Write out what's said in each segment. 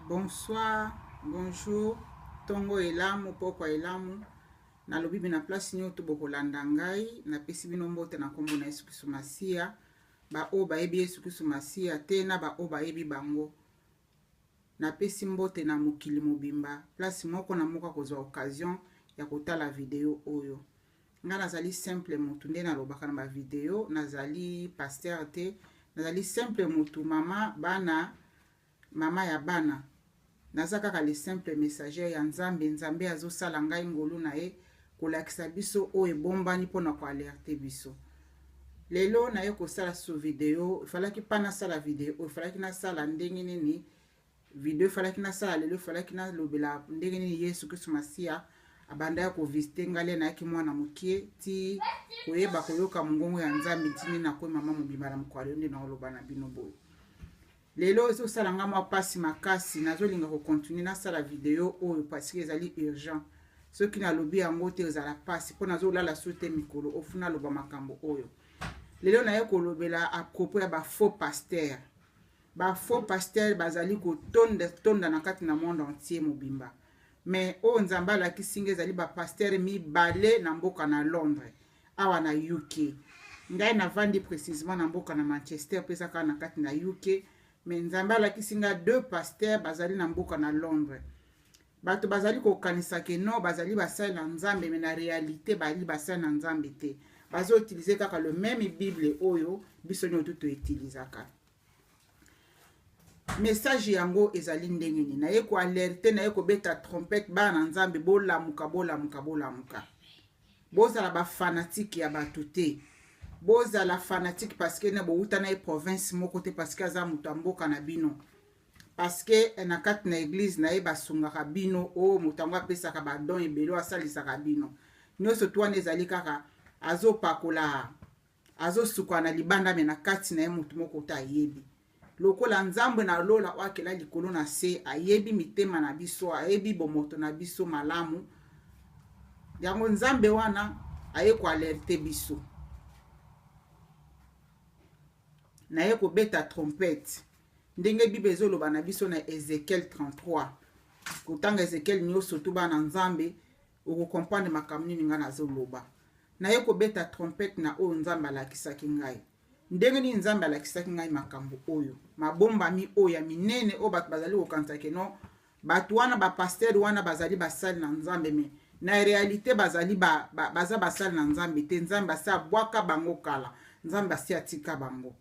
Bonsoir, bonjour, tongo elamu, pokwa elamu. Nalobi bino na place nyoto bokolanda ngai, napesi bino mbote na nkombo na Yesu Kristo Masiya. Ba oyo bayebi Yesu Kristo Masiya te na ba oyo bayebi bango. Napesi mbote na mokili mobimba, place moko na moko akozwa occasion ya kotala video oyo. Ngai nazali simple motu, nde nalobaka na bavideo, nazali pasteur te, nazali simple motu, mama bana, mama ya bana. Naza kaka le simple messager ya Nzambe. Nzambe azosala ngai ngolu na ye kolakisa biso oyo ebombani mpona koalerte biso. Lelo naye kosala so video, efalaki mpa nasala video oyo, efalaki nasala ndenge nini video efalaki nasala lelo, efalaki nalobela ndenge nini Yesu Kristo Masiya abandaki kovisite ngai le nayaki mwana mokie ti koyeba koyoka mongongo ya Nzambe, ntini nakoyi mama mobimba na mokolo lelo nde naoloba na bino boye. Lelo ezosala nga mwa mpasi makasi, nazolinga kocontinue nasala video oyo parce que ezali urgent. Soki nalobi yango te ezala mpasi mpo nazolala su te mikolo ofu naloba makambo oyo. Lelo naye kolobela à propos ya bafaux pasteur. Bafaux pasteur bazali kotonda tonda na kati na monde entier mobimba. Mais oyo Nzambe alakisi nga ezali bapasteur mibale na mboka na Londres, awa na UK. Ngai navandi précisément na mboka na Manchester, mpe eza kaka na kati na UK. Mais Nzambe alakisi nga deux pasteurs bazali na mboka na Londres. Bato bazali kokanisa ke non, bazali basali na Nzambe, mais na réalité bazali basali na Nzambe te. Bazoutilize kaka le même Bible oyo biso nyonso toutilisaka. Message yango ezali ndenge nini? Naye koalerte, naye kobeta trompette. Bana na Nzambe, bolamuka, bolamuka, bolamuka. Bozala bafanatike ya bato te. Bozala fanatike parce que na bowuta na ye province moko te, parce que aza moto ya mboka na bino, parce que na kati na église na ye basungaka bino, oyo moto yango apesaka badon ebele, oyo asalisaka bino nyonso tu wana, ezali kaka azopakola, azosuka na libanda, mais na kati na ye motu moko te ayebi. Lokola Nzambe na lola oyo akela likolo na se ayebi mitema na biso, ayebi bomoto na biso malamu, yango Nzambe wana aye koalerte biso. Naye kobeta trompette ndenge Bible ezoloba na biso na Ezekiel 33. Kotanga Ezekiel nyonso tu, bana Nzambe, okokomprendre makambo nini ngai nazoloba. Naye kobeta trompette na oyo Nzambe alakisaki ngai. Ndenge nini Nzambe alakisaki ngai makambo oyo mabombami oyo ya minene, oyo bato bazali kokanisa ke non, bato wana, bapasteur wana bazali basali na Nzambe, mais na réalité bazali baza basali na Nzambe te. Nzambe asi abwaka bango kala, Nzambe asi atika bango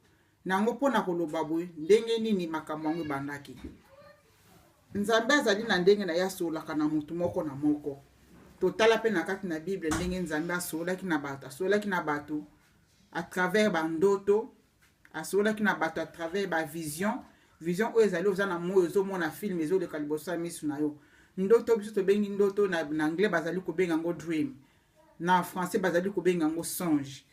nango. Mpona koloba boye, ndenge nini makambo yango ebandaki? Nzambe azali na ndenge na ye asololaka na motu moko na moko. Totala mpe na kati na Bible ndenge Nzambe asololaki na bato. Asololaki na bato à travers bandoto, asololaki na bato à travers bavision. Vision oyo ezali oza na moi, ozomona film ezoleka liboso ya miso na yo. Ndoto biso tobengi ndoto, na anglais bazali kobenga yango dream, na français bazali kobenga yango songe.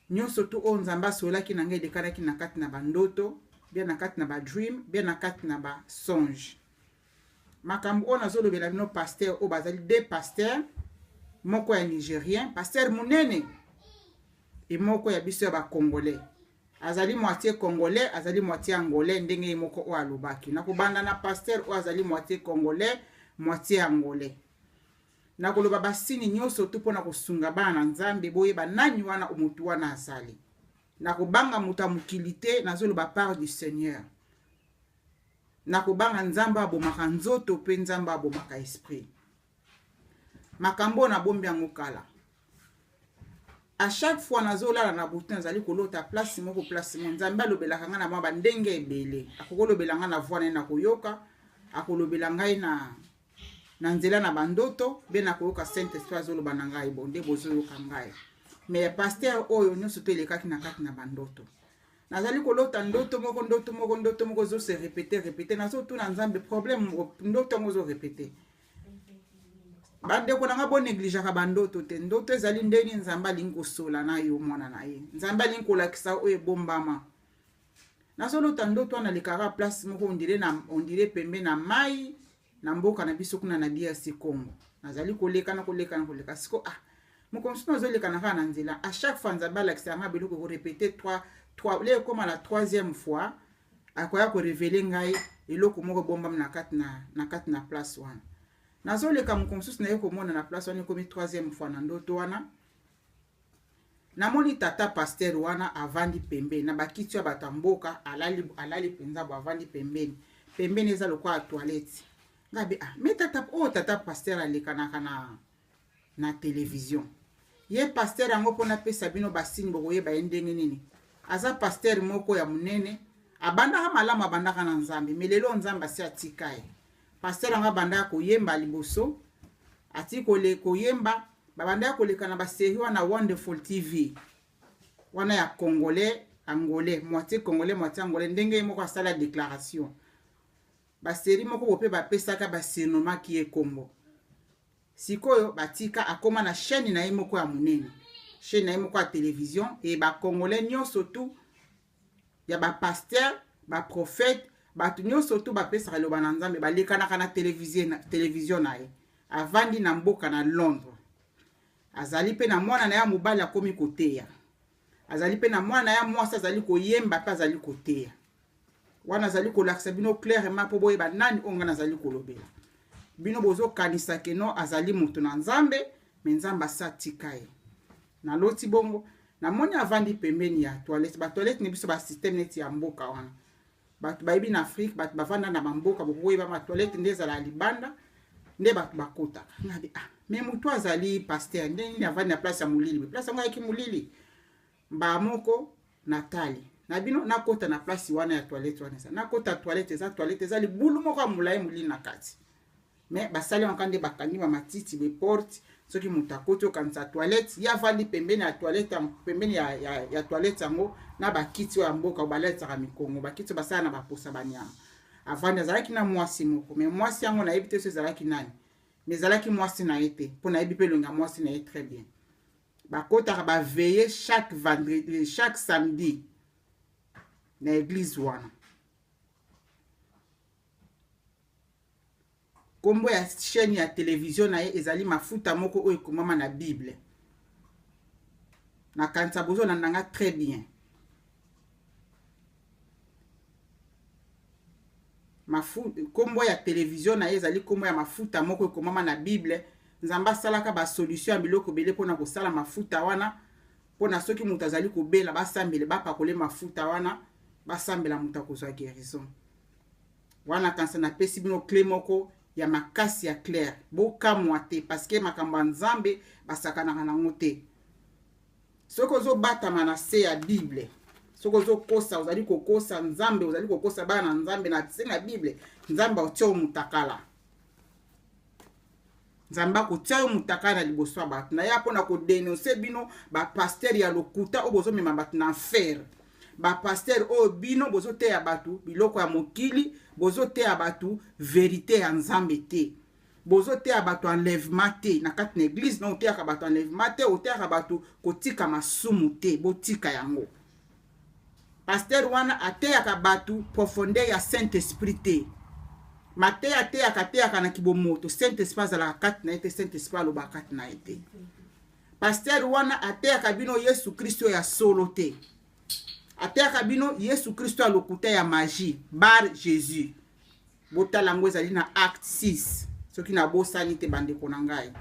Nyonso tu oyo Nzambe asololaki na ngai elekanaki na kati na bandoto, bien na kati na badream, bien na kati na basonge. Makambo oyo nazolobela bino, pasteur oyo bazali deux pasteur, moko ya Nigérien, pasteur monene, e moko ya biso ya bacongolais, azali moitié congolais, azali moitié angolais, ndenge ye moko oyo alobaki. Nakobanda na pasteur oyo azali moitié congolais, moitié angolais. Nakoloba basini nyonso tu mpona kosunga bana na Nzambe boyeba nani wana motu wana azali. Nakobanga moto ya mokili te, nazoloba part du Seigneur. Nakobanga Nzambe abomaka nzoto mpe Nzambe abomaka esprit. Makambo oyo nabombi yango kala. À chaque fois nazolala na butu, nazali kolota place moko, place moko. Nzambe alobelaka ngai na mwa bandenge ebele. Akoki kolobela ngai na voix na ye na koyoka, akolobela ngai na nzela na bandoto, mpe na koyoka Saint Esprit azoloba na ngai. Bo nde bozoyoka ngai. Mais pasteur oyo, nyonso to elekaki na kati na bandoto. Nazali kolota ndoto moko, ndoto moko, ndoto moko ezose répéter, répéter. Nazotuna Nzambe problème, ndoto yango ozorépéter. Bandeko na nga, bonégligeaka bandoto te. Ndoto ezali ndenge Nzambe alingi kosola na yo, mwana na ye. Nzambe alingi kolakisa oyo ebombama. Nazolota ndoto wana, lekaka place moko, on dirait pembe na mai na mboka na biso kuna na DRC Congo. Nazali koleka na koleka na koleka. Siko, ah, mokolo mosusu nazoleka na kaka na nzela. À chaque fois Nzambe alakisaka nga biloko korépéter 3 3 le ekóma la troisième fois. Akoya korevele ngai eloko moko ebombami na kati na, na kati na place wana. Nazoleka moko mosusu naye komona na place wana, ekomi troisième fois na ndoto wana. Namoni tata pasteur wana avandi pembeni na bakiti ya bato ya mboka, alali, alali mpenza bo, avandi pembeni pembeni, eza lokola toilette. Ngabi ah, me tata oyo, oh, tata pasteur alekanaka na television. Ye pasteur yango, mpo napesa bino basigne bokoyeba ye ndenge nini. Aza pasteur moko ya monene, abandaka malamu, abandaka na Nzambe, me lelo Nzambe asi atika ye. Pasteur yango abandaka koyemba liboso, ati koyemba, babandaka koleka na baserie wana Wonderful TV wana ya congolais angolais, moitié congolais moitié angolais, ndenge ye moko asala déclaration. Baserie moko bo mpe bapesaka, basurnomaki ye kombo. Sikoyo batika, akóma na chaîne na ye moko ya monene, chaîne na ye moko ya télévision. E bacongolais nyonso tu ya bapasteur, baprophète, bato nyonso tu bapesaka liloba na Nzambe, balekanaka na télévision na ye. Avandi na mboka na Londres. Azali mpe na mwana na ye ya mobali akomi koteya, azali mpe na mwana ya mwasi azali koyemba mpe azali koteya. Wana azali kolakisa bino clairement mpo boyeba nani oyo ngai nazali kolobela bino. Bozokanisa que non, azali moto na Nzambe, me Nzambe asi atika ye. Naloti bongo, namoni avandi pembeni ya toilette. Batoilette na biso, basystème neti ya mboka wana, bato bayebi na Afrique, bato bavanda na bamboka, bokoyeba batoilette nde ezala ya libanda nde bato bakotaka. Ngabi ah, me motu azali pasteur, nde nini avandi na place ya molili? Place yango ayaki molili. Mbaa moko natali na bino, nakota na place wana ya toilette wana. Eza nakota toilette, eza toilette, eza libulu moko ya molai, molili na kati. Me basali yango nde bakangi bamatiti beporte. Soki moto akoti, okanisa toilette. Ye avandi pembeni ya toilette, pembeni ya toilette yango, na bakiti oyo ya mboka balatisaka mikongo, bakiti oyo basala na baposa banyama. Avandi, azalaki na mwasi moko, me mwasi yango nayebi te so ezalaki nani, me ezalaki mwasi na ye te, mpo nayebi mpe elongi ya mwasi na ye très bien. Bakotaka baveillée chaque vendredi, chaque samedi na église wana. Nkombo ya chaîne ya télévision na ye ezali mafuta moko oyo ekomama na Bible. Nakanisa bozolanda nga très bien. Nkombo ya télévision na ye ezali nkombo ya mafuta moko ekomama na Bible. Nzambe asalaka basolution ya biloko ebele mpona kosala mafuta wana, mpona soki moto azali kobela, basambele, bapakole mafuta wana, basambela, moto akozwa guérison wana. Kanisa napesi bino clé moko ya makasi ya claire. Bokamwa te, parce que makambo ya Nzambe basakanaka nango te. Soki ozobatama na se ya Bible, soki ozokosa, ozali kokosa Nzambe, ozali kokosa bana na Nzambe na se na Bible, Nzambe akotia yo mutakala. Nzambe akotia yo mutakala na liboso ya bato na ye, mpona kodénoncer bino bapasteur ya lokuta oyo bozomema bato na enfer, bapasteur oyo bino bozoteya bato biloko ya mokili, bozoteya bato vérité ya Nzambe te, bozoteya bato enlèvement te na kati na église na. Oteyaka bato enlèvement te, oteyaka bato kotika masumu te, botika yango. Pasteur wana ateyaka bato profondeur ya Saint Esprit te. Mateya ateyaka, ateyaka na kibomoto. Saint Esprit azalaka kati na ye te, Saint Esprit alobaka kati na ye te. Pasteur wana ateyaka bino Yesu Kristo ya solo te, ateyaka bino Yesu Kristo ya lokuta, ya magie, Bar Jésus. Botala yango, ezali na Acte 6 soki nabosani te, bandeko na ngai.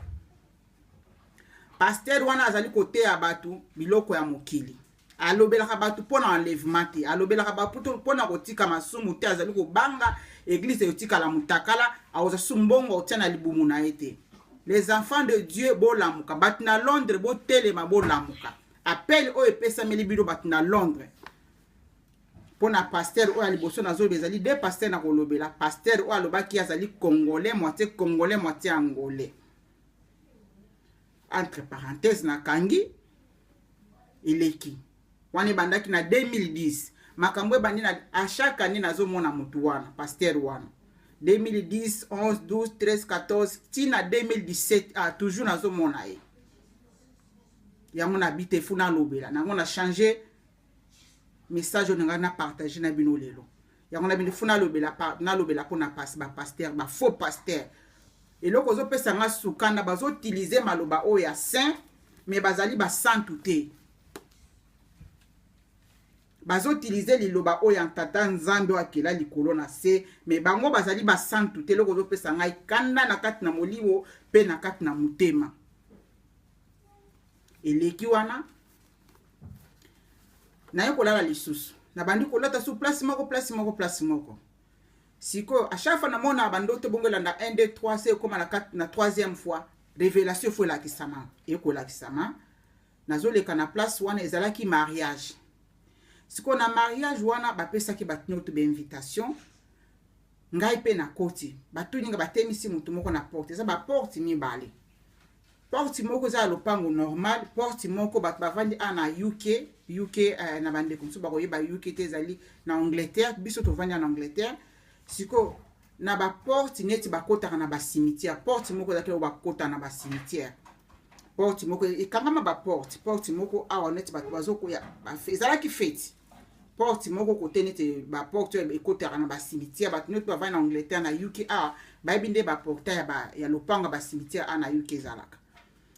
Pasteur wana azali koteya bato biloko ya mokili. Alobelaka bato mpo na enlèvement te, alobelaka bato mpo na kotika masumu te. Azali kobanga église eyotikala motakala, akozwa su mbongo otia na libumu na ye te. Les enfants de Dieu, bolamuka. Bato na Londres, botelema, bolamuka. Appel oyo epesameli bino bato na Londres mpo na pasteur oyo ya liboso nazoloba. Ezali de pasteur na kolobela pasteur oyo alobaki azali congolais, moitié congolais moitié angolais. Entre parenthèse, nakangi eleki wana, ebandaki na 2010. Makambo ebandi na à chaque année nazomona motu wana, pasteur wana, 2010, 11, 12, 13, 14, ntina 2017. Ah, toujours nazomona ye. Yango nabi te fu nalobela nango, na change message oyo ngai na partage na bino lelo. Yango na bino fu nalobela, nalobela mpona bapasteur, bafaux pasteur. Eloko ozopesa nga sukanda, bazoutiliser maloba oyo ya saint, me bazali basantu te. Bazoutiliser liloba oyo ya Tata Nzambe oyo akela likolo na se, mais bango bazali basantu te. Eloko ozopesa ngai kanda na kati na molimo mpe na kati na motema eleki wana. Naye kolala lisusu, nabandi kolata su place moko, place moko, place moko. Sikoyo, à chaque fois namona bandoto bongo, elanda 1, 2, 3, se ekóma na, 4, na troisième fois, révélation efo elakisama, ekolakisama. Nazoleka na place wana, ezalaki mariage. Sikoyo na mariage wana, bapesaki bato nyonso bainvitation. Ngai mpe nakoti. Batuni nga, batemisi motu moko na porte. Eza baporte mibale: porte moko eza ya lopango normal, porte moko bato bavandi a na UK. UK, na bandeko mosusu bakoyeba UK te, ezali na Angleterre. Biso tovandi na Angleterre. Sikoyo na baporte neti bakotaka na bacimetière, porte moko ezalaki oyo bakota na bacimetière, porte moko ekangama. Baporte, porte moko awa neti bato bazokoya, ezalaki feti. Porte moko kote neti baporte oyo ekotaka na bacimetière. Bato neti bavandi na Angleterre, na UK awa, bayebi nde baportail ya lopango ya bacimetière awa na UK ezalaka.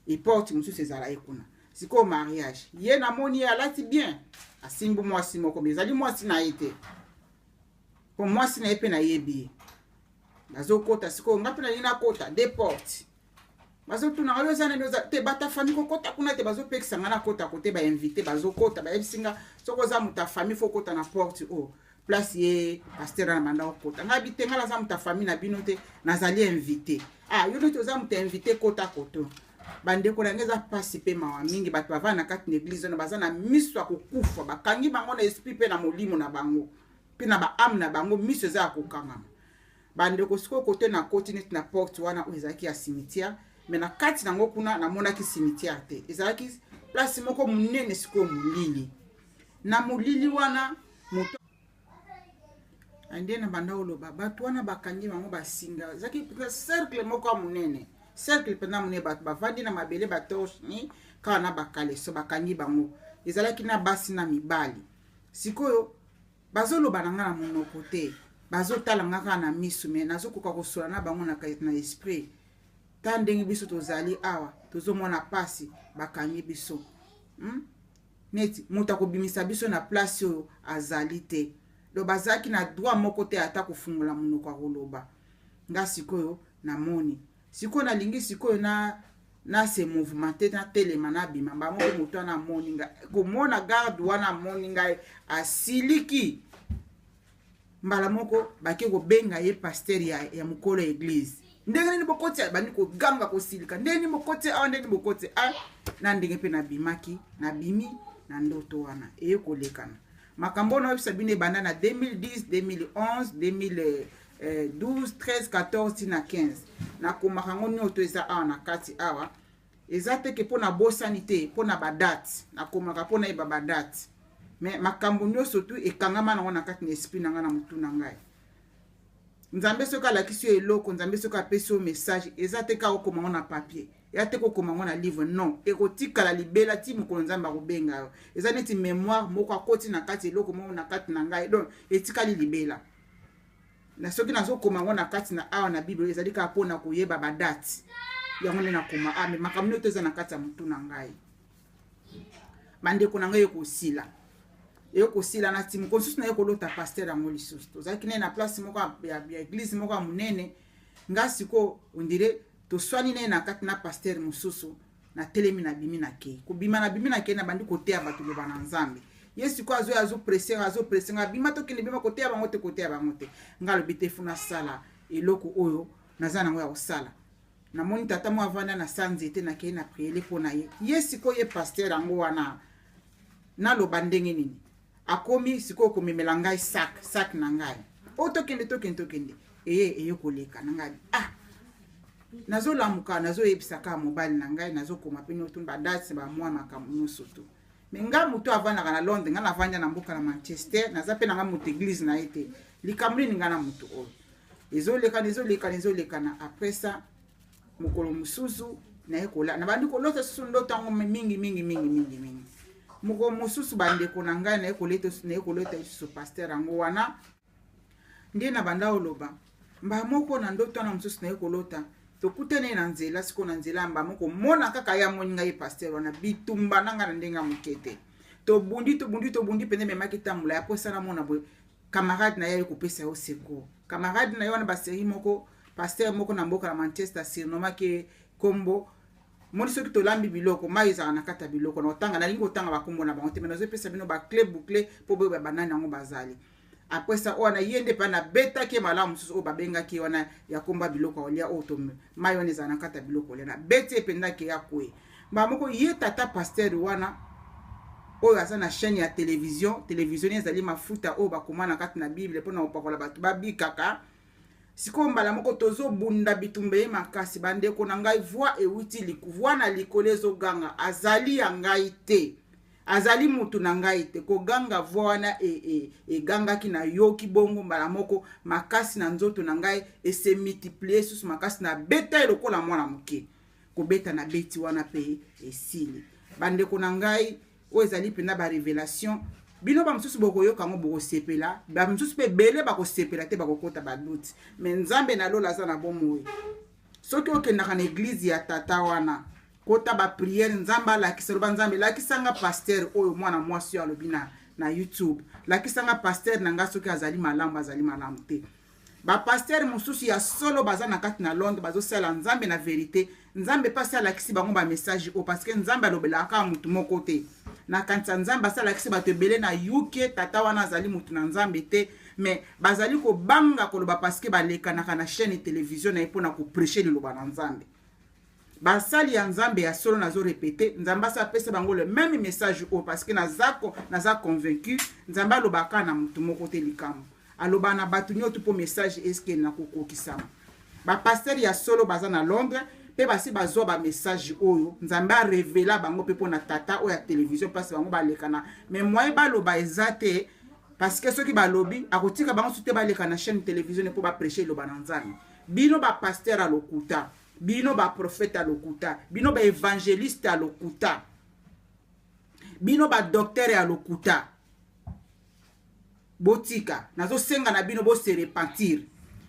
E porte mosusu ezala ye kuna. Sikoyo mariage, ye namoni ye alati bien, asimbi mwasi moko, mais ezali mwasi na ye te, mpo mwasi na ye mpe nayebi ye. Bazokota. Sikoyo nga mpe nalingi nakota de porte. Bazotuna nga: "Yo oza nani?" Oza te, bata famille kokota kuna te. Bazopekisa nga nakota kote bainvité bazokota. Bayebisi nga: "Soki oza moto ya famille, faut okota na porte oyo, place ye pasteur na banda kokota." Ngai bi te, ngai naza moto ya famille na bino te, nazali invité. "Ah, yo neti oza moto invité, kota koto." Bandeko na ngai, eza mpasi mpe mawa mingi. Bato bavanda na kati na église wana baza na miso ya kokufa. Bakangi bango na esprit mpe na molimo na bango mpe na baâme na bango, miso eza ya kokangama. Bandeko, sikoyo kote nakoti neti na porte wana oyo ezalaki ya cimetière, mais na kati nango kuna namonaki cimetière te, ezalaki place moko monene. Sikoyo molili, na molili wana, moto nde na banda koloba, bato wana bakangi bango basinga. Ezalaki cercle moko ya monene, cercle mpenza monene. Bato bavandi na mabele, batorche ni kaka na bakaleso. Bakangi bango, ezalaki na basi na mibali. Sikoyo bazoloba na nga na monoko te, bazotala nga kaka na miso, mais nazokoka kosola na bango na esprit. Ta ndenge biso tozali awa, tozomona mpasi, bakangi biso, Neti moto akobimisa biso na place oyo azali te. Donc bazalaki na droit moko te ata kofungola monoko ya koloba. Nga sikoyo namoni, sikoyo nalingi sikoyo na se mouvement te, natelema, nabima. Bango mpe, moto wana amoni ngai, komona garde wana amoni ngai, asiliki mbala moko. Bake kobenga ye pasteur ya mokolo ya église. "Ndenge nini bokoti?" Bandi koganga, kosilika: "Ndenge nini bokoti awa? Ndenge nini bokoti a?" Na ndenge mpe nabimaki, nabimi na ndoto wana. Eye kolekana makambo wana oyebisa bino, ebanda na 2010, 2011, 2012, 13, 14 tina 15. Nakomaka yango nyonso, eza awa na kati awa. Eza teke mpo nabosani te, mpo na badate nakomaka mpo nayeba badate, mais makambo nyonso tu ekangama nango na kati na esprit na ngai, na motu na ngai. Nzambe soki alakisi yo eloko, Nzambe soki apesi yo message, eza te kaka okoma ngo na papier, eza te kokoma ngo na livre, non, ekotikala libela ti mokolo Nzambe akobenga yo. Eza neti mémoire moko akoti na kati, eloko moko na kati na ngai, donc etikali libela. Na soki nazokoma ngo na kati na awa na Bible, ezali kaka mpona koyeba badate yango nde nakoma. Ah, mais makambo nyonso eza na kati ya motu na ngai, bandeko na ngai, ekosila, ekosila na ti mokolo mosusu naye kolota pasteur yango lisusu. Tozalaki naye na place moko ya église moko ya monene. Nga sikoyo on dirait toswani naye na kati na pasteur mosusu. Natelemi, nabimi, nakei kobima, nabimi, nakei, nabandi koteya bato loba na Nzambe. Ye sikoyo azoya, azopresser nga, azopresser nga: "Bima, tokende, bima, koteya bango te, koteya bango te." Nga alobi te, faut nasala eloko oyo naza nango ya kosala. Namoni tata mo avanda na sa nzete, nakei na prier mpo na ye. Ye sikoyo, ye pasteur yango wana, naloba ndenge nini, akomi sikoyo komemela ngai sac na ngai oyo: "Tokende, tokende, tokende." Eye koleka na ngai. Ah, nazolamuka, nazoyebisa kaka mobali na ngai, nazokoma mpe nyonso, badate, bamwa makambo nyonso to. Mais nga moto avandaka na Londres, nga navanda na mboka na Manchester, naza mpe na nga moto église na ye te. Likambo nini nga na moto oyo? Ezolekana, ezolekana, ezolekana. Après ça, mokolo mosusu naye kola, nabandi kolota susu ndoto yango mingi mingi mingi mingi mingi. Mokolo mosusu, bandeko na ngai, naye kolota lisusu pasteur yango wana nde na banda oloba. Mbala moko na ndoto wana mosusu naye kolota, tokutani na nzela. Sikoyo na nzela ya mbala moko, mona kaka ye amoni ngai, pasteur wana, bitumba na ngai na ndenge ya moke te. Tobundi, tobundi, tobundi mpenza, ememaki tambola ya posa. Namona boye camarade na ye aye kopesa yo secours. Camarade na ye wana, basérie moko, pasteur moko na mboka na Manchester, surnomaki kombo moni. Soki tolambi biloko, mai ezalaka na kati ya biloko. Na kotanga, nalingi kotanga bakombo na bango te, me nazopesa bino baclé boucle mpo boyeba banani yango bazali. Après ça, oyo na ye nde mpe nabetaki ye malamu. Mosusu oyo babengaki ye wana ya komba biloko ya kolia, oyo to mai wana ezala na kati ya biloko kolia, nabeti ye mpenza ke ya kwe mbala moko. Ye tata pasteur wana oyo aza na chaîne ya télévision, télévision ezali mafuta oyo bakoma na kati na Bible mpona kopakola bato babikaka. Sikoyo mbala moko tozobunda bitumba ye makasi. Bandeko na ngai, voix ewuti, voix na likolo ezoganga: "Azali ya ngai te, azali mutu na ngai te." Koganga voix wana egangaki, e, nayoki bongo mbala moko makasi na nzoto na ngai ese multiplie susu makasi. Nabeta ye lokola mwana moke kobeta. Na beti wana mpe esili. Bandeko na ngai, oyo ezali mpenza barévélation. Bino bamosusu bokoyoka yango, bokosepela. Bamosusu mpe ebele bakosepela te, bakokɔta badoute. Me Nzambe na lola aza na bomoi. Soki okendaka na église ya tata wana, kota baprière, Nzambe alakisa. Loba: "Nzambe, lakisanga pasteur oyo mwana mwasi oyo alobi na YouTube. Lakisanga pasteur na ngai soki azali malamu, azali malamu te." Bapasteur mosusu ya solo baza na kati na Londres, bazosala Nzambe na vérité. Nzambe mpasi alakisi bango bamessage oyo, parce que Nzambe alobelaka kaka motu moko te. Nakanisa Nzambe asi alakisi bato ebele na UK tata wana azali motu na Nzambe te, mais bazali kobanga koloba parce que balekanaka na chaîne télévision na ye mpona koprêcher liloba na Nzambe. Basali ya Nzambe ya solo, nazorépéter, Nzambe asi apesa bango le même message oyo, parce que naza convaincu, Nzambe alobaka na motu moko te. Likambo aloba na bato nyonso mpo message eske na kokokisama. Bapasteur ya solo baza na Londres mpe basi bazwa bamessage oyo Nzambe arévéler bango mpe mpona tata oyo ya télévision. Mpasi bango balekana, mais moyen baloba eza te, parce que soki balobi, akotika bango su te baleka na chaîne télévision mpo baprêcher eloba na Nzambe. Bino bapasteur ya lokuta, bino baprofete ya lokuta, bino baévangéliste ya lokuta, bino badocteur ya lokuta, botika. Nazosenga na bino, bose repentir,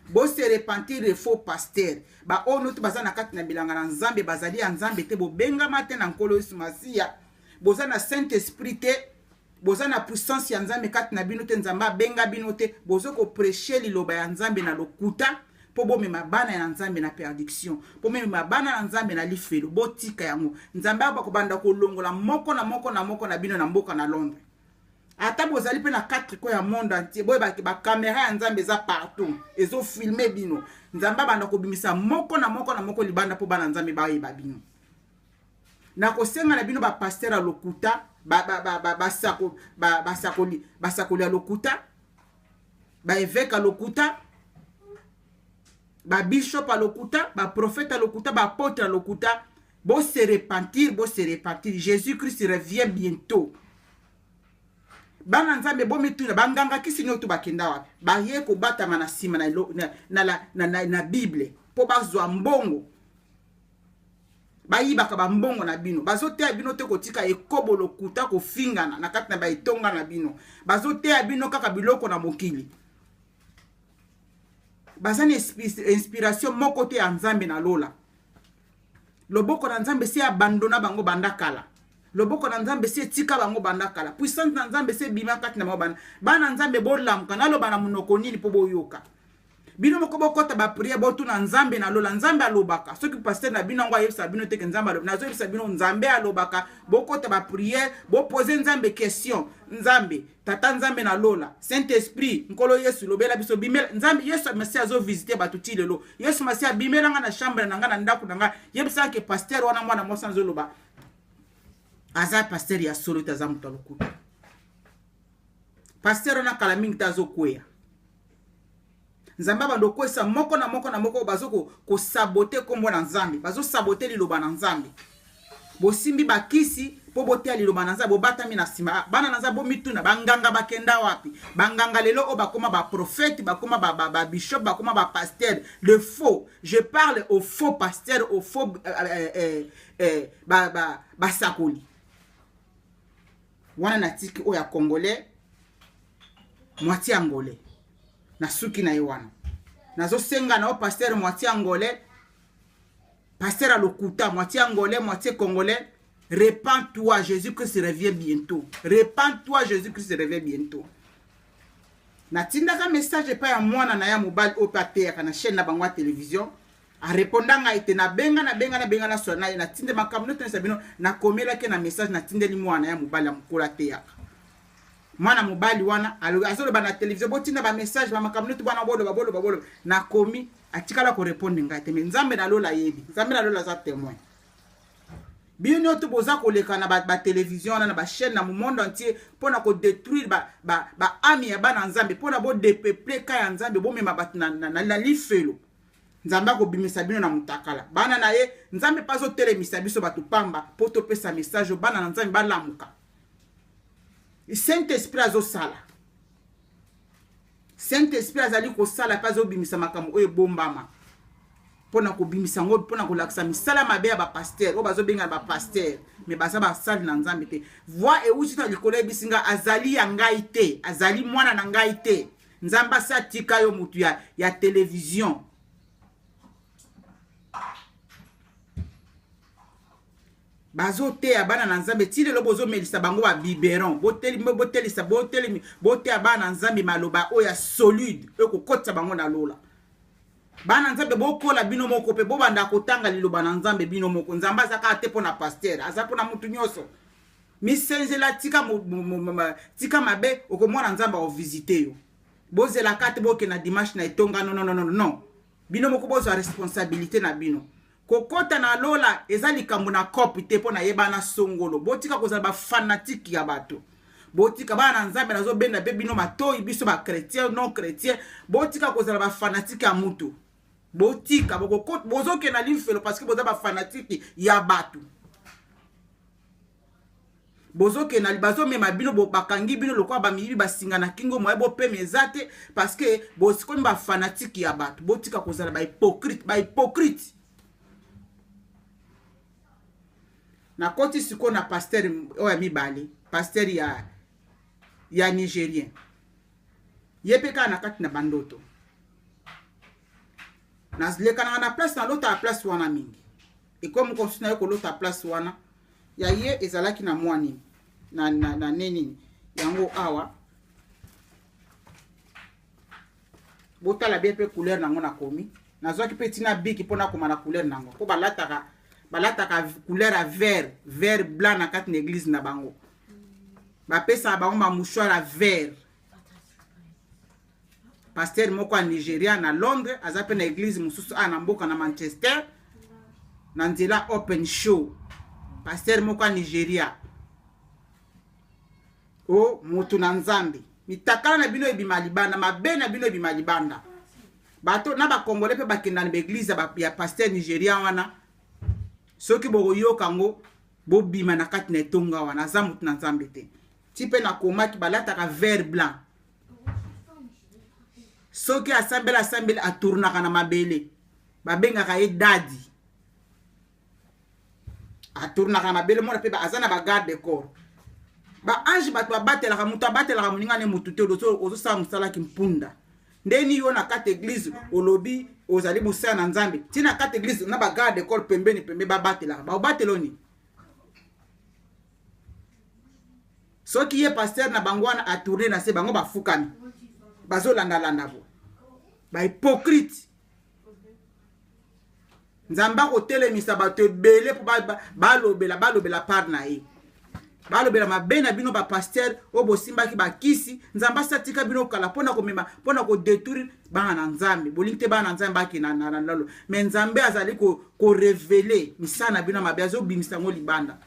bose repentir. Les faux pasteur, baoyo noto baza na kati na bilanga na Nzambe, bazali ya Nzambe te. Bobengama te na Nkolo Yesu Masiya, boza na Saint Esprit te, boza na puissance ya Nzambe kati na bino te, Nzambe abenga bino te. Boza koprêcher liloba ya Nzambe na lokuta mpo bomema bana ya Nzambe na perdition, mpo bomema bana na Nzambe na lifelo. Botika yango. Nzambe akobanda kolongola moko na moko na moko na bino na mboka na Londres. Ata bozali mpe na quatre coins ya monde entier, boyebaki bacaméra ya Nzambe eza partout, ezofilmer bino. Nzambe abanda kobimisa moko na moko na moko libanda mpo bana Nzambe bayeba bino. Nakosenga na bino, bapasteur ya lokuta, basakoli ya lokuta, baévêque ya lokuta, babishop ya lokuta, baprofete ya lokuta, baapôtre ya lokuta, bose repentir, bose repentir. Jésus Christ revient bientôt. Bana Nzambe, bomituna: banganga kisi nyonso bakenda wapi? Baye kobatama na nsima na Bible mpo bazwa mbongo. Bayibaka bambongo na bino. Bazoteya bino te kotika ekobo, lokuta, kofingana na kati na baetonga na bino. Bazoteya bino kaka biloko na mokili. Baza na inspiration moko te ya Nzambe na lola. Loboko na Nzambe esi abandonner bango banda kala. Loboko na Nzambe esi etika bango banda kala. Puissance na Nzambe esi ebima kati na bango banda. Bana Nzambe, bolamuka. Naloba na monoko nini mpo boyoka? Bino moko bokɔta baprière, botuna Nzambe na lola. Nzambe alobaka. Soki pasteur na bino yango ayebisa bino te ke Nzambe alobi, nazoyebisa bino, Nzambe alobaka. Bokɔta baprière, bopose Nzambe question: "Nzambe Tata, Nzambe na lola, Saint Esprit, Nkolo Yesu, lobela biso." Bimela Nzambe. Yesu Masi azovisiter bato ti lelo. Yesu Masi abimelanga na chambre na ngai, na ndako na ngai, yebisaka ke pasteur wana, mwana mwasi azoloba, aza pasteur ya solo te, aza moto ya lokuta. Pasteur wana kala mingi te azokweya. Nzambe abanda okwesa moko na moko na moko. Bazo kosaboter nkombo na Nzambe, bazosaboter liloba na Nzambe. Bosimbi bakisi mpo boteya liloba na Nzambe, bobatami na nsima. Bana na Nzambe, bomituna: banganga bakenda wapi? Banganga lelo oyo bakóma baprofete, bakóma babishop, bakóma bapasteur le faux. Je parle au faux pasteur, au faux basakoli wana. Natiki oyo ya Congolais, moitié Angolais, na suki na ye wana. Nazosenga na yo, pasteur moitié Angolais, pasteur ya lokuta, moitié Angolais, moitié Congolais. Repends-toi, Jésus-Christ revient bientôt. Repends-toi, Jésus-Christ revient bientôt. Natindaka message epai ya mwana na ya mobali oyo mpe ateyaka na chaîne na bango ya télévision. Areponda ngai te. Nabenga, nabenga, nabenga, naswa na ye, natinde makambo nyonso bino. Nakomelaki na message, natindeli mwana ya mobali ya mokolo ateyaka. Mwana mobali wana azoloba na télévision, botinda bamessage, bamakambo nyonso bwana, boloba, boloba, boloba. Nakomi, atikala korépondre ngai te. Mais Nzambe na lola ayebi, Nzambe na lola aza témoin. Bino nyonso boza koleka na batélévision wana, na bachaîne na monde entier, mpona kodétruire baâme ba ya bana Nzambe, mpona bodepeupler ka ya Nzambe, bomema bato na lifelo. Nzambe akobimisa bino na motakala. Bana na ye, Nzambe mpe azotelemisa biso bato pamba mpo topesa message oyo, bana na Nzambe balamuka. Saint Esprit azosala, Saint Esprit azali kosala mpe azobimisa makambo oyo ebombama, mpona kobimisa yango, mpona kolakisa misala mabe ya bapasteur oyo bazobengana bapasteur, mais baza basali na Nzambe te. Voix euti na likolo, eyebisi nga: azali ya ngai te, azali mwana na ngai te. Nzambe asi atika yo, motu ya télévision. Bazoteya bana na Nzambe ti lelo, bozomelisa bango babiberon. Botelisa, botelemi, boteya bana na Nzambe maloba oyo ya solide, oyo kokotisa bango na lola. Bana Nzambe, bokola bino moko mpe bobanda kotanga liloba na Nzambe bino moko. Nzambe aza kaka te mpo na pasteur, aza mpo na mutu nyonso. Misenzela, tika, tika mabe, okomona Nzambe akovisite yo. Bozelaka te bokenda dimanche na etonga. Non, non, non, non, bino moko bozwa responsabilité na bino. Kokɔta na lola eza likambo na kope te mpo nayeba na songolo. Botika kozala bafanatike ya bato, botika. Bana na Nzambe, nazobenda mpe bino matoi, biso bachrétien, non chrétien, botika kozala bafanatike ya mutu. Botika, bozokenda limfelo parce que boza bafanatike ya bato. Bozokenda, bazomema bino, bakangi bino lokola bamiyibi, basinga na kingo, moye bopema eza te, parce que bosikomi bafanatike ya bato. Botika kozala bahypocrite, bahypocrite. Nakoti sikoyo na pasteur oyo ya mibale, pasteur ya Nigérien. Ye mpe kaka na kati na bandoto, nalekanaka na place, nalota ya place wana mingi. Ekomi mosusu naye kolota place wana ya ye ezalaki na mwa nini na nini yango awa. Botala bien mpe couleur nango. Nakomi, nazwaki mpe ntina biki mpo nakoma na couleur nango, mpo balataka couleur ya vert, vert blanc na kati na église na bango. Bapesaka bango bamouchoir ya vert. Pasteur moko ya Nigeria na Londres, aza mpe na église mosusu awa na mboka na Manchester, na nzela Open Show. Pasteur moko ya Nigeria o moto na Nzambe, mitakala na bino ebima libanda, mabe na bino ebima libanda. Bato na bakongole mpe bakenda na baéglise ya pasteur nigérien wana. Soki bokoyoka yango, bobima na kati na etonga wana, aza moto na Nzambe te. Ti mpe nakomaki, balataka vert blanc. Soki asambeli, asambeli, atournaka na mabele. Babengaka ye daddy. Atournaka na mabele. Mona mpe aza na bagarde corps, baange, bato babatelaka. Moto abatelaka moninga ne motu te. Ozosala mosalaki mpunda ndeni yo na kati église, olobi ozali mosala na Nzambe, ntina kati église na bagarde corps pembeni pembeni babatelaka. Baobatela oni? Soki ye pasteur na bango wana atourne na se, bango bafukami, bazolandalanda bo bahypocrite. Nzambe akotelemisa bato ebele mpo balobela part na ye, balobela mabe na bino bapasteur oyo bosimbaki bakisi. Nzambe asatika bino kala mpona komema, mpona kodétruire bana na Nzambe. Bolingi te bana na Nzambe bakenda na lalo, mais Nzambe azali korévéler misala na bino ya mabe, azobimisa yango libanda.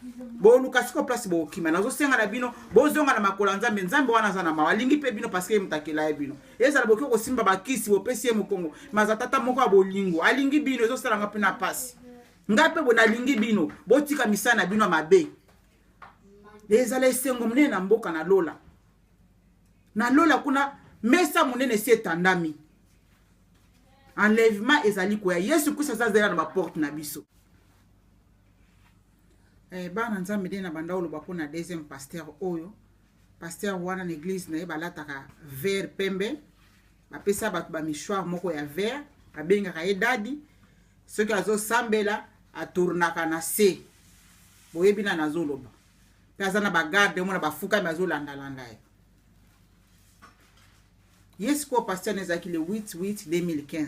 Boluka sikoyo place bokokima. Nazosenga na bino, bozonga na makolo ya Nzambe. Nzambe wana aza na mawa, alingi mpe bino, parce que ye moto akela ye bino. Ezala bokoki kosimba bakisi, bopesi ye mokongo, mais aza tata moko ya bolingo, alingi bino. Ezosalanga mpe na pasi, ngai mpe bo nalingi bino. Botika misala na bino ya mabe. Ezala esengo monene na mboka na lola. Na lola kuna, mesa monene esi etandami. Enlèvement ezali koya. Yesu Kristo aza zela na baporte na biso. Bana Nzambe, nde na banda oloba mpona deuxième pasteur oyo. Pasteur wana, na église na ye, balataka vert pembe, bapesa bato bamouchoir moko ya vert. Babengaka ye daddy. Soki azosambela, atournaka na se. Boyebi na nazoloba. Pe aza na ba garde mona bafukami azolandalanda ye. Ye sikoyo pasteur na ezalaki le 8 8 2015.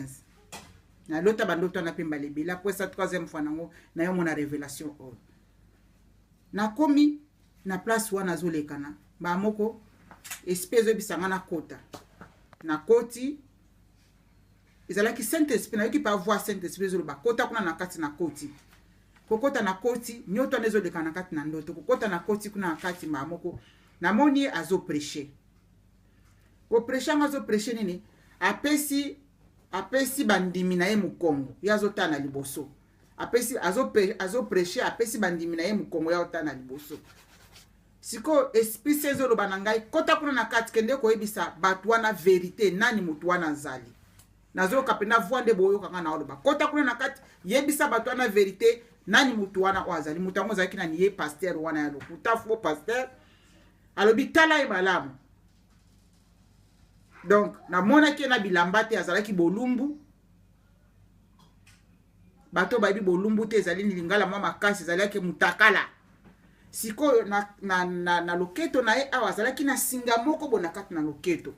Nalota bandoto wana mpe mbala ebele après sa troisième fois nango nayo mona révélation oyo. Nakomi na place wana azolekana mbala moko esprit ezoyebisa nga nakota. Nakoti ezalaki saint esprit nayoki pa voix saint esprit ezoloba kota kuna na kati nakoti. Kokota na koti nyoto wana ezoleka na kati na ndoto kokota na koti kuna na kati mbala moko namoni ye azopreche. Kopreche yango azopreche nini? Apesi apesi bandimi na ye mokongo ye azotala na liboso apesi azopreche apesi bandimi na ye mokongo ye azotala na liboso. Sikoyo esprit saint ezoloba na ngai kota kuna na kati kende koyebisa bato wana verite nani moto wana azali. Nazoyoka mpenza voix nde boyoka ngai naoloba kota kuna na kati yebisa bato wana verite nani moto wana oyo azali. Moto yango azalaki nani? Ye pasteur wana ya lokuta faux pasteur. Alobi tala ye malamu. Donc namonaki ye na bilamba te azalaki bolumbu. Bato bayebi bolumbu te ezali lingala mwa makasi ezalaki mutakala. Sikoyo na, na, na, na loketo na ye awa azalaki na singa moko bo na kati na loketo.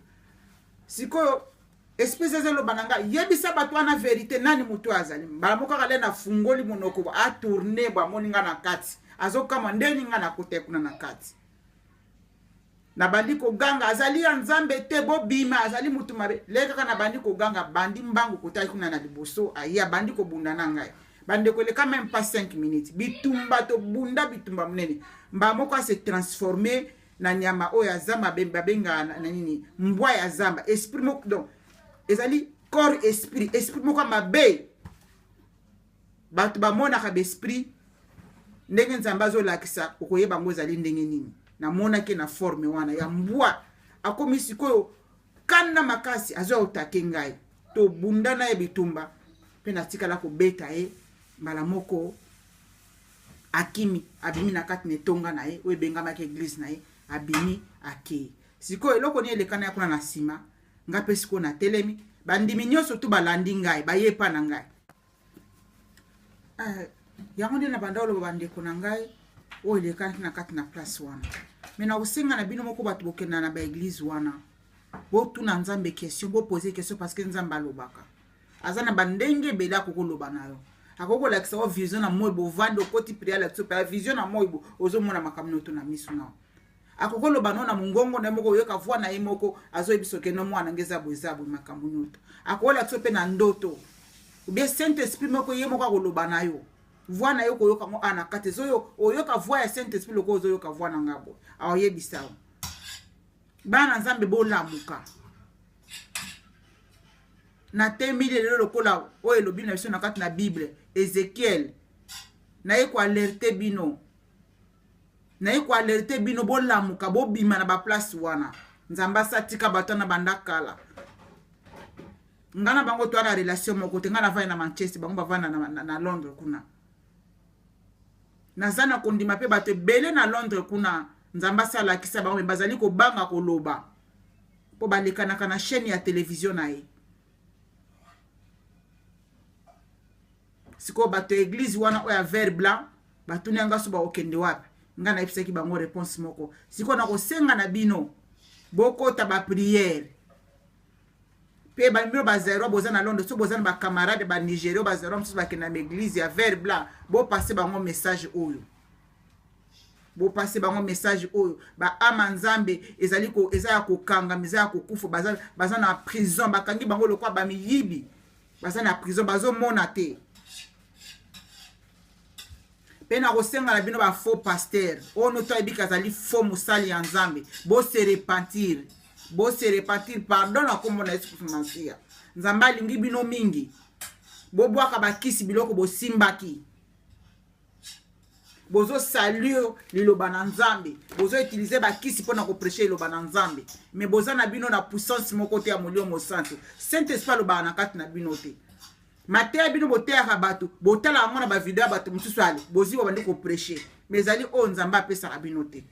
Sikoyo espèce ezoloba na ngai yebisa bato wana verite nani moto azali. Mbala moko kaka le nafungoli monoko atourne bo amoni ngai na kati azokamwa ndeni ngai nakota kuna na kati. Nabandi koganga azali ya Nzambe te bobima azali mutu mabe. Le kaka nabandi koganga bandi mbangu kotaki kuna na liboso aye abandi kobunda na ngai. Bandeko eleka même pas 5 minutes bitumba tobunda bitumba monene. Mbala moko ase transformer na nyama oyo ya zamba babengaka na nini mbwa ya zamba esprit moko donc ezali corps esprit esprit moko ya mabe. Bato bamonaka baesprit ndenge Nzambe azolakisa okoyeba yango ezali ndenge nini. Namonaki na forme wana ya mbwa akomi sikoyo kanda makasi azoya otake ngai tobunda na ye bitumba mpe natikala kobeta ye mbala moko akimi abimi na kati na etonga na ye oyo ebengamaki eglise na ye abimi akei. Sikoyo eloko nini elekana ya kuna na nsima nga mpe sikoyo natelemi bandimi nyonso tu balandi ngai baye epa na ngai. Yango nde na banda oloba bandeko na ngai oyo elekanaki na kati na place wana. Me na kosenga na bino moko bato bokenda na baeglise wana botuna Nzambe question bopose question parce que Nzambe alobaka. Aza na bandenge ebele akokoloba na yo. Akoki kolakisa yo vision na moi bovandi okoti prière alakisa yo vision na moi ozomona makambo nyonso na miso na yo. Akoki koloba no na mongongo na ye moko oyoka voix na ye moko azoyebisa oke no mwana nge eza boye eza boye makambo nyonso. Akoki kolakisa yo mpe na ndoto ou bien Saint Esprit moko ye moko akoloba na yo. Voix na yo koyoka ngo na kati ezoyo oyoka voix ya Saint Esprit lokola ozoyoka voix na nga boye. Aoyebisa yo. Bana Nzambe bolamuka. Natemi lelo lokola oyo elobi na biso na kati na Bible Ezekiel naye koalerte bino. Naye koalerte bino bolamuka bobima na baplace wana. Nzambe asatika bato na banda kala. Nga na bango toa na relation moko te nga navandi na Manchester bango bavanda na, na, na Londres kuna. Naza na kondima mpe bato ebele na Londres kuna Nzambe asalakisa bango me bazali kobanga koloba mpo balekanaka na chaîne ya television na ye. Sikoyo bato ya eglise wana oyo ya vert blanc batuni nga so bakokende wapi. Nga nayebisaki bango réponse moko. Sikoyo nakosenga na bino bokota ba prière pe bino bazairois boza na Londres so boza na bacamarade ba Nigeria bazairois mosusu bakenda na église ya vert blanc bopase bango message oyo. Bopase bango message oyo ba ama Nzambe ezali ko eza ya kokanga eza ya kokufa baza, baza na prison bakangi bango lokola ba miyibi baza na prison bazomona te. Pe na kosenga na bino ba faux pasteur oyo noto ayebi kazali faux mosali ya Nzambe bo se repentir bo se repentir pardon na kombo na Yesu Kristo Masiya. Nzambe alingi bino mingi bobwaka bakisi biloko bosimbaki bozo salir liloba na Nzambe bozo utiliser bakisi mpona koprêcher liloba na Nzambe mais boza na bino na puissance moko te ya Molimo Mosantu. Saint Esprit alobaka na kati na bino te. Mateya bino boteyaka bato botala yango na bavideo ya bato mosusu ale bozwi babandi koprêcher mais ezali oyo Nzambe apesaka bino te.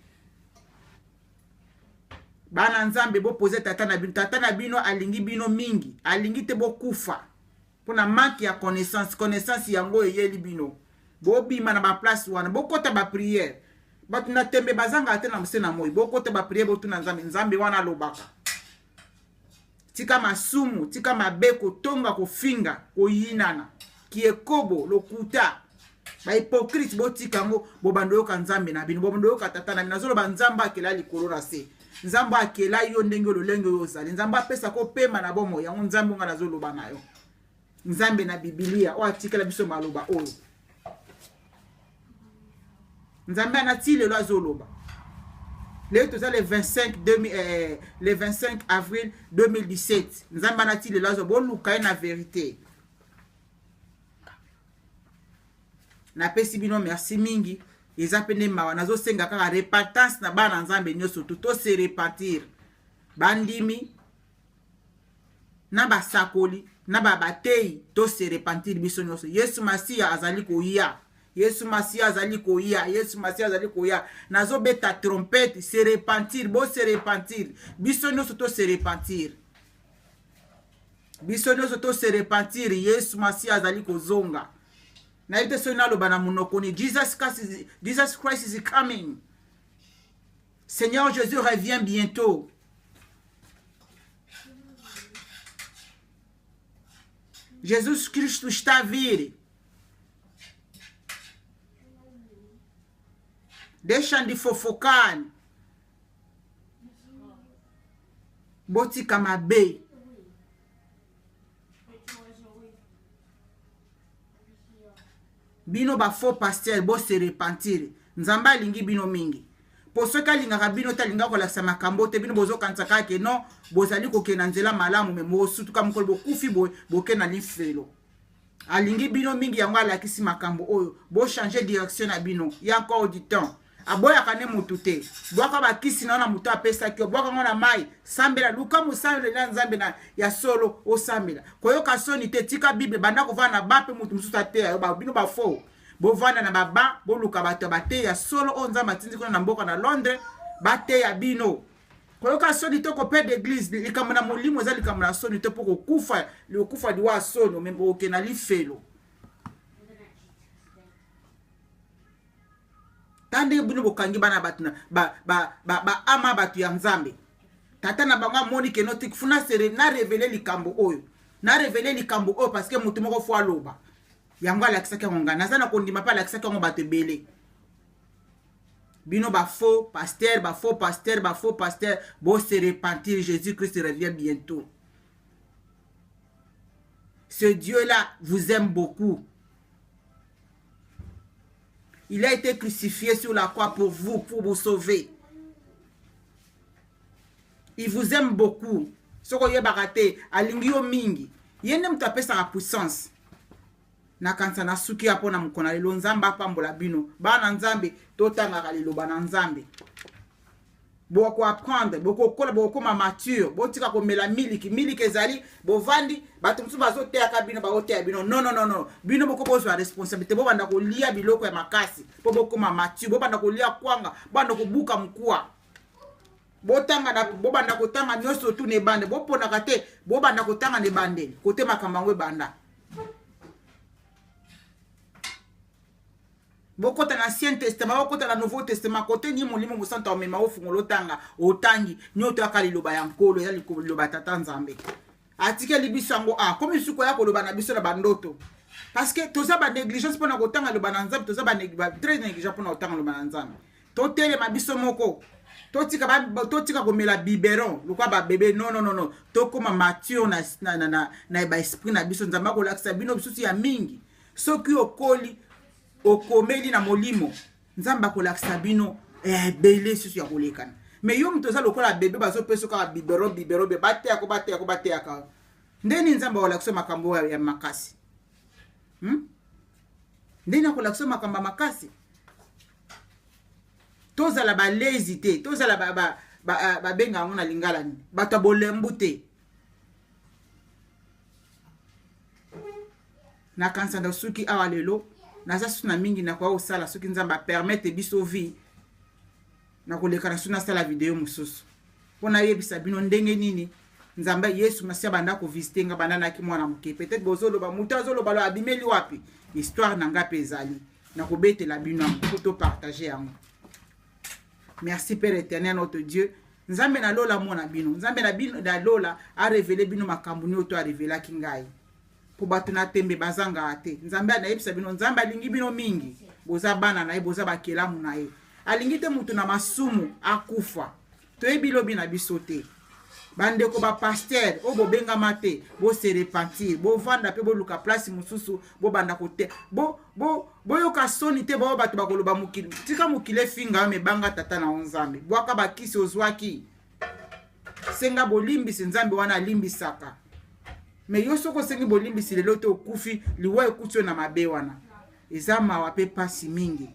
Bana Nzambe bopose tata na bino. Tata na bino alingi bino mingi alingi te bokufa mpona manque ya connaissance. Connaissance yango eyeli bino. Bobima na baplace wana, bokota bapriere. Bato na tembe bazangaka te na mose na moi. Bokota bapriere, botuna Nzambe. Nzambe wana alobaka. Tika masumu, tika mabe, kotonga, kofinga, koyinana, kiekobo, lokuta, bahypocrite, botika yango. Bobanda oyoka Nzambe na bino, bobanda oyoka tata na bino. Nazoloba Nzambe akela likolo na se, Nzambe akela yo ndenge lolenge oyo ozali, Nzambe apesa kopema na bomoi yango. Nzambe onga nazoloba na yo, Nzambe na Bibilia oyo atikela biso maloba oyo, Nzambe ana ti lelo azoloba. Lelo toza le 25, 2000, le 25 avril 2017. Nzambe ana ti lelo azo boluka ye na verité. Napesi bino merci mingi. Eza mpe nde mawa, nazosenga kaka repentance na bana Nzambe nyonso tu, tose repentir, bandimi na basakoli na babatei, tose repentir biso nyonso. Yesu Masiya azali koya, Yesu Masiya azali koya, Yesu Masiya azali koya. Nazobeta trompete, se repentir, bose repentir biso nyonso, tose repentir biso nyonso, tose repentir. Yesu Masiya azali kozonga. Nayebi te soki naloba na monoko ni. Jesus Christ, Jesus Christ is coming. Seigneur Jésus revient bientôt. Jesus Cristo está a vir. Deixa de fofocar. Botika mabe. Bino bafaux pasteur, bose repentir. Nzambe alingi bino mingi, mpo soki alingaka bino te, alingaka kolakisa makambo te. Bino bozokanisa kaka ke non, bozali kokende na nzela malamu, me mosutuka mokolo bokufi boye, boke na lifelo. Alingi bino mingi, yango alakisi makambo oyo. Bochange direction na bino, ya encore du temps. Aboyaka nde motu te. Bwaka bakisi na yo na moto apesaki yo, bwaka ngo na mai, sambela, luka mosambela Nzambe na ya solo, osambela, koyoka soni te. Tika Bible, banda kovanda na ba mpe motu mosusu ateya yo. Bino bafaux, bovanda na baba, boluka bato ya bateya solo oyo Nzambe atindi kuna na mboka na Londres, bateya bino. Koyoka soni te koperdre église. Likambo na molimo eza likambo na soni te, mpo kokufa, kokufa liwa ya soni, omemba kokende na lifelo. Ta ndenge bino bokangi bana bato na baama, bato ya Nzambe. Tata na bango amoni ke no, fu na révéler likambo oyo, na révéler likambo oyo, parce que motu moko faut aloba yango. Alakisaki yango ngai, naza na kondima mpe alakisaki yango bato ebele. Bino bafaux pasteur, bafaux pasteur, bafaux pasteur, bose repentir. Jésus Christ revient bientôt. Ce Dieu là vous aime beaucoup. Il a été crucifié sur la croix pour vous, pour vous sauver. Il vous aime beaucoup. Soki oyebaka te, alingi yo mingi. Ye nde moto apesaka puissance. Nakanisa nasuki ya mpona mokolo na lelo. Nzambe apambola bino, bana Nzambe. Totangaka liloba na Nzambe, bokoapprendre, bokokola, bokokoma mature. Botika komela miliki. Miliki ezali bovandi, bato mosusu bazoteyaka bino, baoteya bino. Non, non, non, non, bino boko bozwa responsabilité. Bobanda kolia biloko ya makasi mpo bokoma mature. Bobanda kolia kwanga, bobanda kobuka mokuwa, botanga na bobanda kotanga nyonso tu na ebande. Boponaka te, bobanda kotanga na ebandeli kote makambo yango ebanda. Bokota na Ancien Testament, bokota na Nouveau Testament, kote ni Molimo Mosantu amema ofungola, otanga, otangi nyonso aka liloba ya Nkolo. Eza liloba ya Tata Nzambe atikeli biso yango. A komi suku koya koloba na biso na bandoto, parce que toza banégligence mpona kotanga liloba na Nzambe. Toza très négligent mpona kotanga liloba na Nzambe. Totelema biso moko, totika komela biberon lokola babebe. Non, non, non, non, tokóma mature na baesprit na biso. Nzambe akolakisa bino bisusu ya mingi. Soki okoli, okomeli na molimo, Nzambe akolakisa bino ebele susu ya kolekana. Mais yo moto oza lokola bebe, bazopesa kaka biberon, biberon, be bateyaka, bateyaka, bateyaka, ndeni Nzambe akolakisa makambo ya makasi, Ndeni akolakisa makambo ya makasi? Tozala balezi te, tozala babenga yango na lingala nini, bato ya bolembu te. Nakanisa na suki awa lelo. Naza susu na mingi nakoya kosala. Soki Nzambe apermettre biso vie, nakoleka na su, nasala video mosusu mpo nayebisa bino ndenge nini Nzambe Yesu Masiya banda kovisite nga banda naki mwana moke. Peut-être bozoloba, moto azoloba lo abimeli wapi? Histoire na nga mpe ezali. Nakobetela bino yango mpo topartage yango. Merci Père éternel notre Dieu. Nzambe na lola mona bino. Nzambe na bino na lola a révélé bino makambo nioto to a révélaki ngai. Po bato na tembe bazangaka te. Nzambe anayebisa bino, Nzambe alingi bino mingi. Boza bana na ye, boza bakelamu na ye. Alingi te moto na masumu akufa. Toyebi lobi na biso te. Bandeko ba pasteur oyo bobengama te, bo se repentir, bovanda pe boluka place mosusu, bobanda kote. Bo bo boyoka soni te bao bato bakoloba mokili. Tika mokili efinga yo me banga tata na yo Nzambe. Bwaka bakisi ozwaki. Senga bolimbisi Nzambe wana alimbisaka. Me yo soki osengi bolimbisi lelo te okufi, liwa ekuti yo na mabe wana. Eza mawa pe pasi mingi.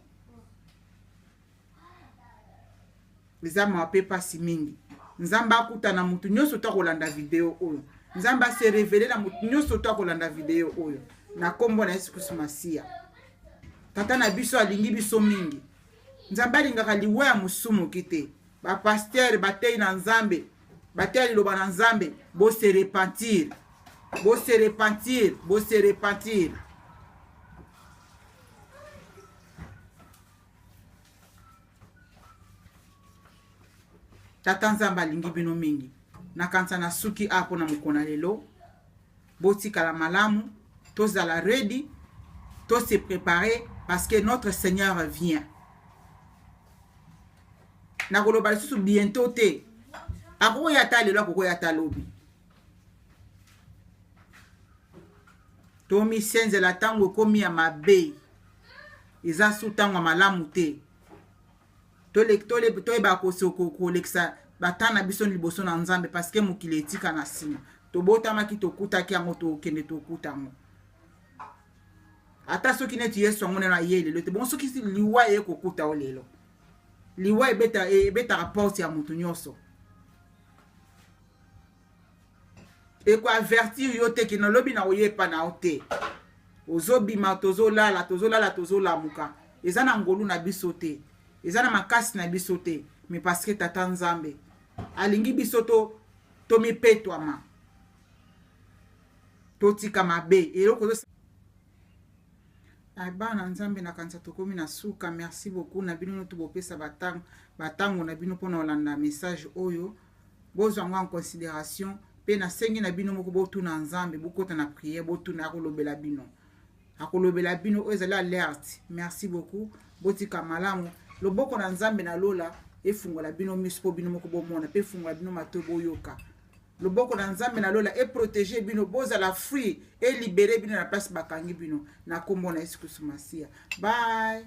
Eza mawa pe pasi mingi. Nzambe akuta na mutu nyoso to akolanda video oyo. Nzambe ase reveler na mutu nyoso to akolanda video oyo. Na kombo na Yesu Kristo Masiya. Tata na biso alingi biso mingi. Nzambe alingaka liwa ya mosumuki te. Ba pasteur bateyi na Nzambe, bateya liloba na Nzambe, bo se repentir. Bo se repentir, bo se repentir. Tata Nzambe alingi bino mingi. Nakanisa nasuki awa mpo na mokolo na lelo. Botikala malamu, tozala ready, to se preparer parce que notre Seigneur vient. Nakoloba lisusu bientôt te. Akokoya ata lelo, akokoya ata lobi. Tomisenzela ntango ekomi ya mabe. Eza su ntango ya malamu te. Toyeba kolekisa bata na biso liboso na Nzambe parce que mokili etika na nsima. Tobotamaki tokutaki yango, tokende tokuta yango. Ata soki neti Yesu yango nano aye lelo te, bongo soki liwa eye kokuta yo lelo. Liwa ebeta ebetaka porte ya moto nyonso. Eko avertir yo te kino lobi na oyepa na yo te. Ozobima tozolala, tozolala tozolamuka. Eza na ngolu na biso te. Eza na makasi na biso te. Mais parce que Tata Nzambe alingi biso to tomipetwama. Totika mabe. Eloko Ay bana Nzambe nakanisa tokomi na suka. Merci beaucoup na bino nyonso bopesa batango batango na bino mpona kolanda message oyo. Bozwa yango en consideration pe nasengi na bino moko botuna Nzambe, bokota na prière, botuna akolobela bino. Akolobela bino oyo ezali alerte. Merci beaucoup. Botika malamu. Loboko na Nzambe na lola efungola bino miso po bino moko bomona pe efungola bino matoi boyoka. Loboko na Nzambe na lola e protéger bino, bozala free e libérer bino na place bakangi bino na kombo na Yesu Kristo Masiya. Bye.